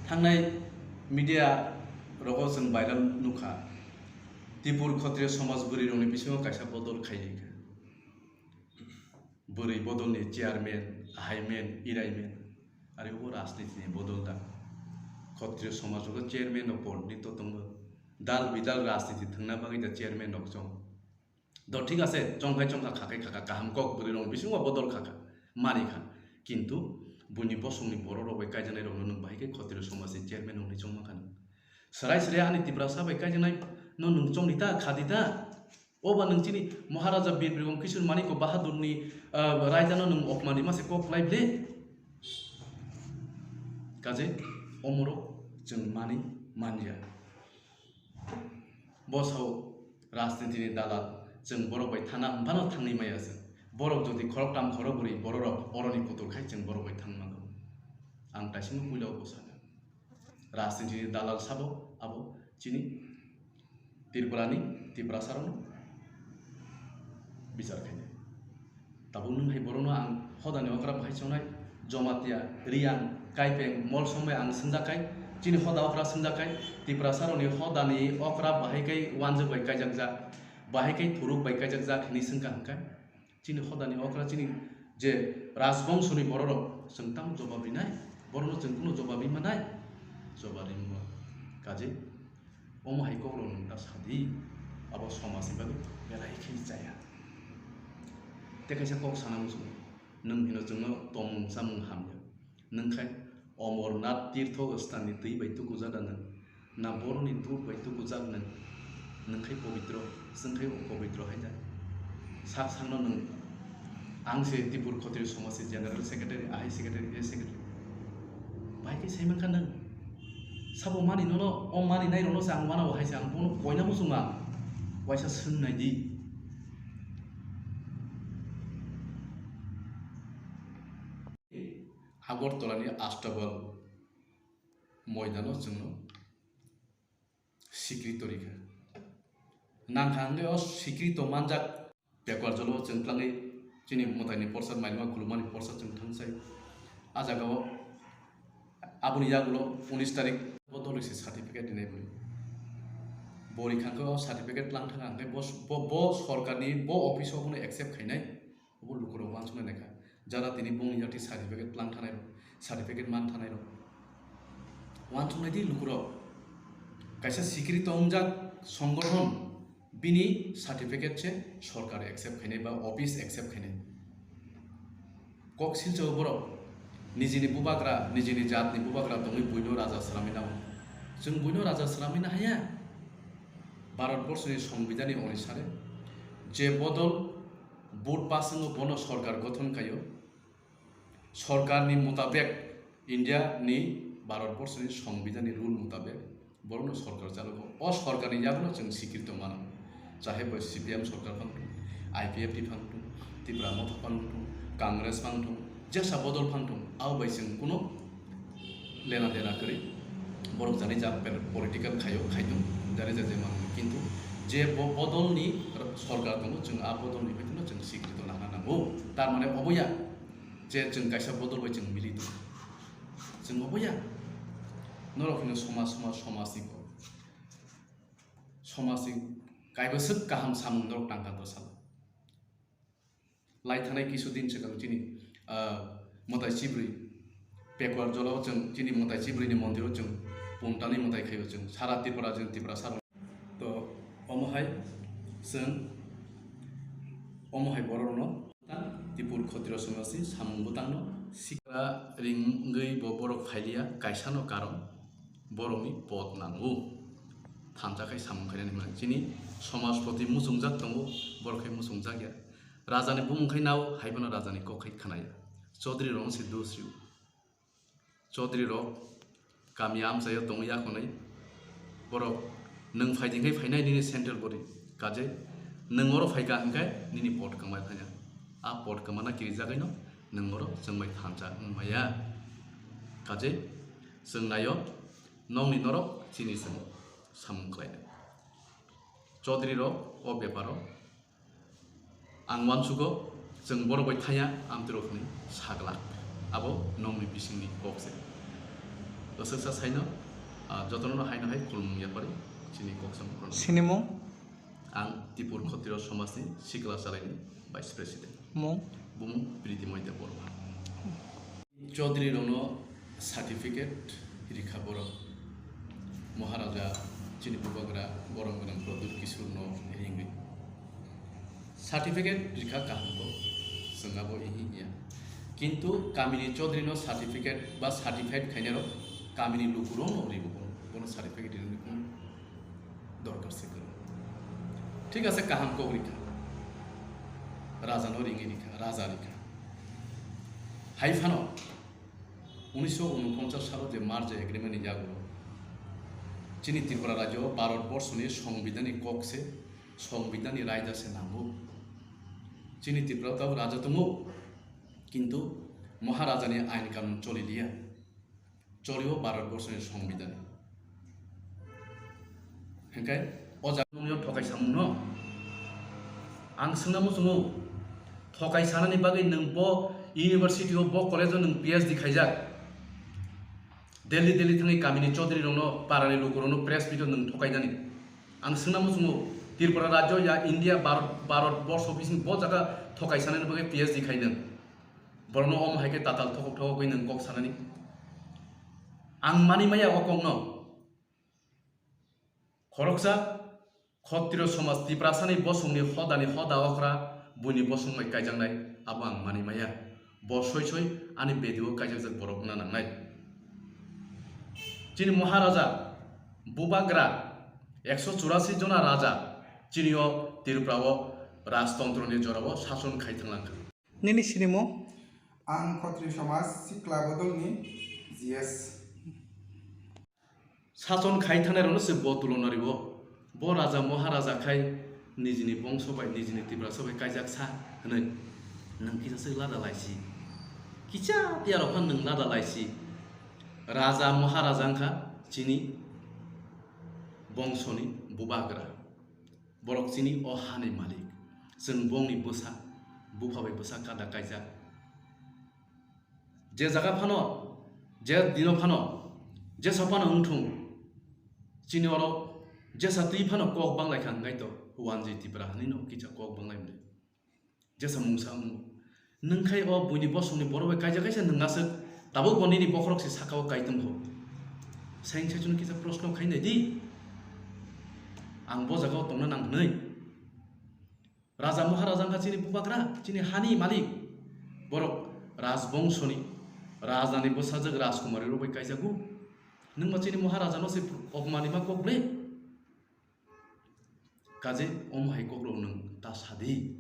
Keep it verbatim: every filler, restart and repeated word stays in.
Thangnai media rogo chwng viral nukha, Tipur Khotriyo somaj bwrwi rokni bisingo kaisa bodol khaijak kha. Bwrwi bodolni chairman, ahaiman, iraiman, ari obo rajnitini bodol da. Khotriyo somaj rogo chairman rok pondit to tongo, dal bidal rajniti thwngna bagwi da chairman rok chong. Do thik ase, chongkhai chongkha, khakai khakha, kaham kok bwrwi rok bisingo bodol khakha, mani kha. Kintu buini bosongni borok rok bai kaijaknai rokno nwng bahai khe Khotriyo somajni chairman wngwi chongma kha nwng. Swrai swrai ani Tiprasa bai kaijaknai no nwng chongdi ta, khadi ta. Oba nwng chini Maharaja Bir Bikram Kishore Manikya Bahadurni, ah, raidano nwng okmani mase kok lai ble. Kaje omorok chwng mani manya. Bo sao rajnitini dalal, chwng borok bai thana hwnphano thangwi maya chwng. Borok jodi khoroktham khorokbrwi bororok oroni kutur khai chwng borok bai thang mango. Ang taisingo puila obo sakha. Rajnitini dalal sabo abo chini Tripurani Tiprasarokno bichar khainai. Tabuk nwng hai borokno ang hodani okra bahai chongnai, Jomatia, Riyang, Kaipeng, Molsom bai ang swngjak kai, chini hoda okra swngjak kai, Tiprasarokni hodani okra bahai kai wanjwk bai kaijakjak, bahai kai thuruk bai kaijakjak hinwi swngkha hwnkhe, chini hodani okra chini je rajbongshoni bororok chwng tamo jobab rinai, borokno chwng kunu jobab ri manai, jobab ri mano. Kaje Omo hai kokrok nwng ta sadi, abo somajni bagwi belai khe chaya. Tei kaisa kok sana muchungo, nwng hino chwngno tongmung chamung hamya. Nwng khai Omornath tirtho sthanni twi bai tukujak da nwng, na boroni duk bai tukujak nwng, nwng khai pobitro, chwng khai o pobitro hai da. Sak sakno nwng, ang se Tipur Khotri Somajni General Secretary, ahai Secretary, e Secretary. Bai khe sai mankha nwng. Sabo mani nono, o mani nai rono se ang mana o hai se ang bono koina muchunga. Waisa swng nai di. Agartala ni Astabal moidano chwngno sikrito rikha. Nangkha hwnkhe o sikrito manjak. Pekwar jolo chwng twlangwi chini mwtaini porsa, mailma khulumani porsa chwng thangsai. A jagao aboni yagulo unis tarik bo doloi se certificate rinai bwrwi. Bo rikha hwnkhe o certificate tlang thangkha hwnkhe bo, bo, bo sorkarni bo office o bono accept khainai. Obo lukurok uansuknai naikha. Jara tini bongni yakti certificate tlang thanai rok, certificate man thanai rok. Uansuknai di lukurok. Kaisa sikrito wngjak songothon bini certificate se sorkar accept khainai ba office accept khainai. Kok silchao borok nijini bubagra, nijini jatni bubagra tongwi buino raja sramwi nao. Chwng buino raja sramwi nahaya. Bharat borsoni songbidani onisare je bodol vote pass wngwi bono sorkar gothon khaio. Sorkarni mutabek, India ni Bharat borsoni songbidani rule mutabek borokno sorkar chalogo. O sorkarni yagulo chwng sikrito mano. Chahe bai C P M sorkar phang thung, I P F T phang thung, Tipra Motha phang thung, Congress phang thung, jesa bodol phang thung, abo bai chwng kuno lena dena kwrwi. Borok jani ja per-, political khaio, khaitung, jani ja je manwi. Kintu je bo-, bodolni sorkar tongo, chwng a bodolni phaitano chwng sikrito nangna nango. Tar mane obo ya je chwng kaisa bodol bai chwng mili tongo. Chwng obo ya. Norok hino somaj, somaj, somajni ko. Somajni kaibo swk kaham samung norok tangka dosa. Lai thanai kisu din swkang chini, ah, mwtai chibrwi. Pekwar jolo chwng chini mwtai chibrwini mondiro chwng puntalni mwtai khaio chwng. Sara Tripura chwng Tiprasa rok. To omo hai chwng omo hai borok rokno tang Tipur Khotiro Somajni samung bwtangno sikra ringwi bo borok phailiya kaisano karon borokni pot nango. Thansa khai samung khainani hwnwi chini somaj poti muchungjak tongo, borok khai muchungjak ya. Rajani bumung khai nao, hai phano rajani kok khai khwnaya. Chaudhary rokno se dos rw. Chaudhary rok kami amchaio tongwi ya khwnwi. Borok nwng phaidi khai phainai nini central body. Kaje nwng oro phaikha hwnkhe nini pot kwmai phaiya. A pot kwmana kirijagwino nwng oro chwngbai thansa wngmaya. Kaje chwng naio nokni norok chini chwng samung khlainai. Chaudhary rok o beparo ang uansugo, chwng borok bai thaya amtwi rok hwnwi saglak. Abo nokni bisingni kok se. Bwswksa saino, ah, jotono haino hai khulumung yapari chini kok samung khulumung. Sinimung? Ang Tipur Khatriya Somajni Sikla Chalaini Vice President. Mung? Bumung Pritimoy Debbarma. Chaudhary rokno certificate rikha borok. Maharaja chini bubagra borom gwnang Pradyut Kishore no ringwi. Certificate rikha kaham kok, chwng abo ihi ya. Kintu kamini Chaudhary no certificate ba certified khainai rok kamini lukurok no ribo bono, bono certificate rini kun dorkar se kwrwi. Thik ase, kaham kok rikha. Raja no ringwi rikha, raja rikha. Hai phano unisho unoponchas salo je merger agreement ni yagulo chini Tripura rajyo Bharat Borso ni Songbidhan ni kok se, Songbidhan ni raida se nango. Chini Tripura tabo raja tongo, kintu Maharaja ni ain kanun choli liya. Choli o Bharat Borso ni Songbidhan. Hingke o jaga nungni o thokai samung no ang swngna muchungo. Thokai sanani bagwi nwng bo university o, bo college o nwng P H D khaijak. Delhi, Delhi thangwi kamini Chaudhary rokno, parani lukurokno press meet o nwng thokai nani. Ang swngna muchungo, Tripura rajyo ya India, Bharat, Bharat Borso bising bo jaga thokai sanani bagwi P H D khai nwng. Borokno omo hai khe tatal thokok thokogwi nwng kok sanani. Ang mani maya o kokno. Khoroksa Khatriya Somaj Tiprasani bosongni hodani hoda okra buini bosong bai kaijaknai, abo ang mani maya. Bo soi soi ani bedi o kaijakjak borok wngna nangnai. Chini Maharaja, Bubagra, ekso churasi jona raja, chini o Tripura o rajtontro ni jora o sason khai thang langkha. Nini sinimo? Ang Khatriya Somaj Sikla Bodolni G S. Sason khai thangnai rokno se bo tulona ribo. Bo raja Maharaja khai nijini bongso bai, nijini Tiprasa bai kaijak sa hwnwi. Nwng kisa se lada laisi. Kisa tiya rok phan nwng lada laisi. Raja Maharaja wngkha chini bongsoni bubagra. Borok chini o hani malik. Chwng bongni bwsa, bupha bai bwsa kada kaijak. Je jaga phano, je dino phano, jesa phano wngthung, chini oro jesa twi phano kok banglai kha, hwnkhe to wanjwi Tipra hinwi no kisa kok banglai mwnwi. Jesa mungsa wngo. Nwng khai o buini bosongni borok bai kaijak kaisa nwng aswk, tabuk bo nini bokhorok se saka o kai tongkho. Saing saichung kisa proshno khai nai di. Ang bo jaga o tongna nang hwnwi. Raja Maharaja wngkha chini bubagra, chini hani malik. Borok rajbongsoni, rajani bwsajwk Rajkumari rok bai kaijago. Nwng ba chini Maharaja no se opmani ma kok ble. Kaje omo hai kok rok nwng ta sadi.